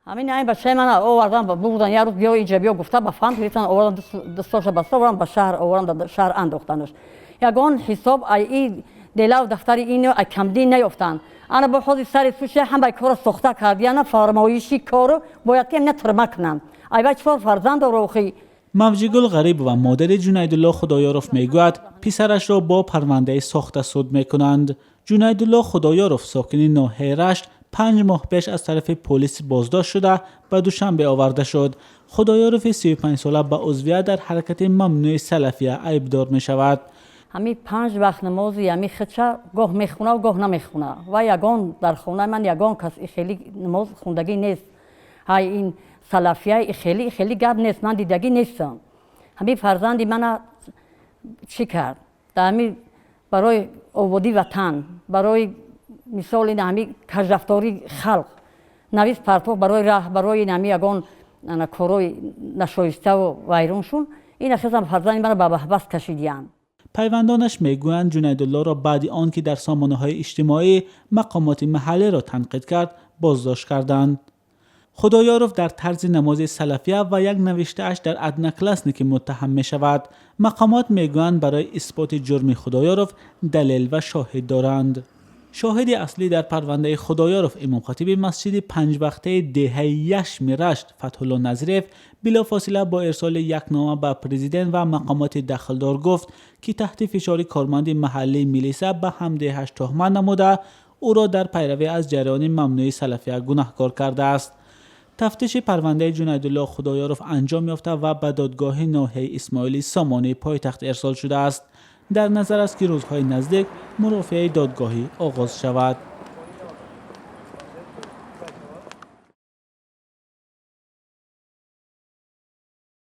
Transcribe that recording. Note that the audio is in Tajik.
Ҳамин ай бачаи мана овардан, бурдан, як рӯз биё инҷа, биё гуфта, ба фанд гирифтан, овардан, дустоша баста овардан ба шаҳр, овардан, дар шаҳр андохтанаш. Ягон ҳисоб ай и делав дафтари ин ай камдин наёфтанд. Ана бо ҳозир сари суше ҳамаи корро сохта кардияна, фармоиши кору бояд ки на тирма кунанд. Ай вай чор фарзанд дора охи. Мавҷигул Ғарибова, модари Ҷунайдулло Худоёров, мегӯяд, писарашро бо парвандаи сохта суд мекунанд. Ҷунайдулло Худоёров, сокини ноҳияи Рашт, 5 моҳ пеш аз тарафи полис боздошт шуда, ба Душанбе оварда шуд. Худоёрови 35сола ба узвият дар ҳаракати мамнӯи Салафия айбдор мешавад. Ҳамин панҷ вақт намози ҳами худша гоҳ мехона, гоҳ намехона. Ва ягон дар хонаи ман ягон кас хеле намоз хондагӣ нест. Ҳай, ин салафия хеле хеле гап нест, ман дидагӣ нестам. Ҳамин фарзанди мана чӣ кард? Дар ҳамин барои ободии ватан, барои мисол ин ҳами кажрафтории халқ навис партоф, барои раҳ, барои ин ҳами ягон корҳои нашоиставу вайроншун, ин ахизам фарзанди мана ба ҳабс кашидиянд. Пайвандонаш мегӯянд, Ҷунайдуллоро баъди он ки дар сомонаҳои иҷтимоӣ мақомоти маҳаллиро танқид кард, боздошт карданд. Худоёров дар тарзи намози Салафия ва як навиштааш дар Одноклассники муттаҳам мешавад. Мақомот мегӯянд, барои исботи ҷурми Худоёров далел ва шоҳид доранд. Шоҳиди аслӣ дар парвандаи Худоёров, имомхатиби масҷиди панҷвақтаи деҳаи Яшми Рашт, Фатҳулло Назриев, билофосила бо ирсоли як нома ба президент ва мақомоти дахлдор гуфт, ки таҳти фишори корманди маҳаллии милиса ба ҳамдеҳаш туҳмат намуда, ӯро дар пайравӣ аз ҷараёни мамнӯи Салафия гунаҳкор кардааст. Тафтиши парвандаи Ҷунайдулло Худоёров анҷом ёфта ва ба додгоҳи ноҳияи Исмоили Сомонии пойтахт ирсол шудааст. Дар назар аст, ки рӯзҳои наздик мурофиаи додгоҳӣ оғоз шавад.